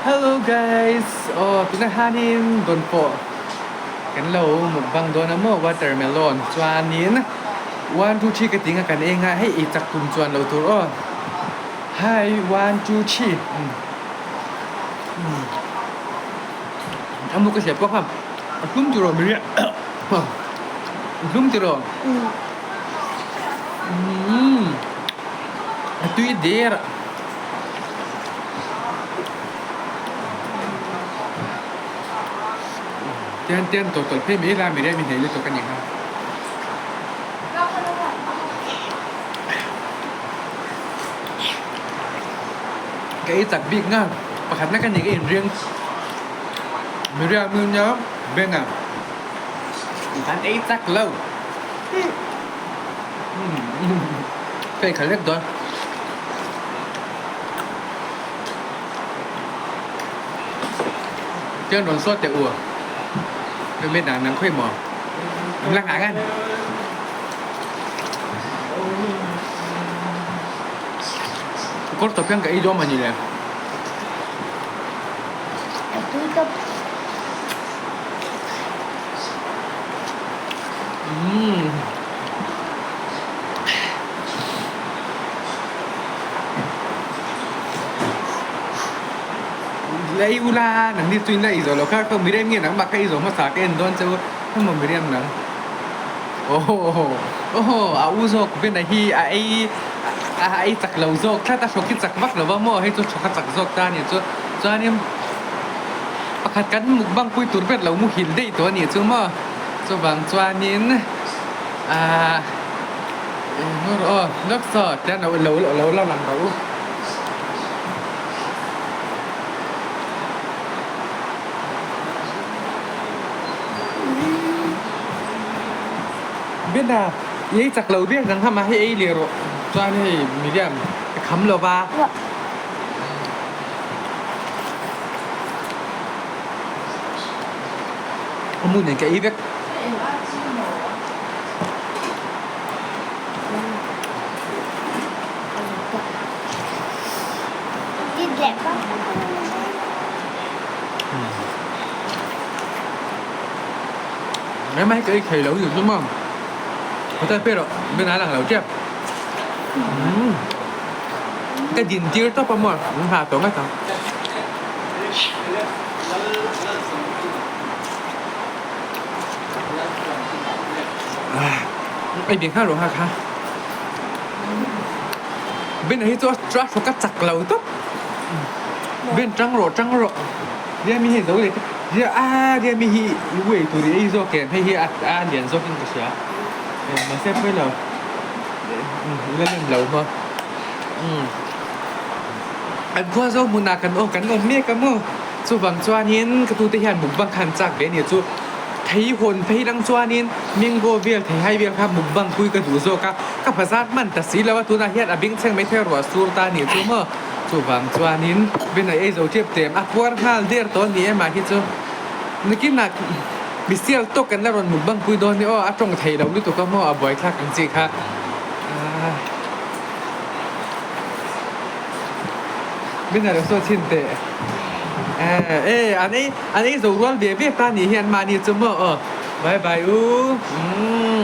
Hello guys aw tunah hianin dawn pawh kan lo mukbang dawn a maw watermelon chuanin one two three ka ti nga kan eng a hei ei chak tum chuan lo tur aw hi one two three umm a mu ka hriat pawh kha a hlum tiraw miriam a hlum tiraw umm a tui der a. Tian tian tawlh tawlh phei mai la Miriam i hneih lutuk a nih kha. Ka ei chak bik nga pakhat na ka nih ka inring Miriam i nia Ben-a kan ei chak lo. Ka ei khalh vek dawn. Tiang rawn sawt teh u. Ka met ah nang khawi maw? An la nghah ngan. Kawr tawp hian ka ei dawn mah ni le. A tui tawp. Umm. Lei ula nang ni chuin la ei zawh loh kha ka Miriam nge nangmah ka ei zawh hmasa ka en dawn che u hengmaw Miriam nang aww aww a u zawk Ben-a hi a ei a ei chak lo zawk tlat a hrawk hi chak vak lo va maw hei chu hrawk a chak zawk ta a nih chu chuanin pakhat kan mukbang pui tur ber lo muhil daih tawh a nih chu maw chuvang chuanin ahh Eng rawh aw, lawk saw tiang lo lo lo lo lang rawh u. Bena, i ei chak lo viau nang hama hei ei leh rawh chuan hei Miriam ka kham lo va. A mu nen ka ei vek. Mai mai ka ei thei lo ni chu maw hotel pek rawh ben a lang lo tep ka din tir tawp a maw an ha tawh ngawt ang. Ei bik nghal rawh kha Ben hi chu a hrawk a chak lo tawp Ben tang rawh tang rawh Riami hi zo leh ria a Riami hi i uai tur i ei zawk em hei hi a lian zawk in ka hria mahse pawi lo i la lem lo maw an khua zo hmunah kan awm kan awm mek a maw chuvang chuanin ka tute hian mukbang kha an chak ve a ni chu. Thei hawn phei lang chuanin mango vel thei hai vel kha mukbang pui ka duh zawk a, ka bazar hman ta si lo a, tunah hian a beng chheng mai thei a ruah sur ta a nih chu maw? Chuvang chuanin Ben a ei zo tep tep a, puar nghal der tawh a ni em ah hi chu nakinah misial tawk kan la rawn mukbang pui dawn ni aw, a tawng thei lo lutuk a maw a buaithlak ang chi kha aah Ben a lo saw chhin teh eh an ei. An ei zo rual ve ve ta nih hian mahni chu maw aw bye bye u umm.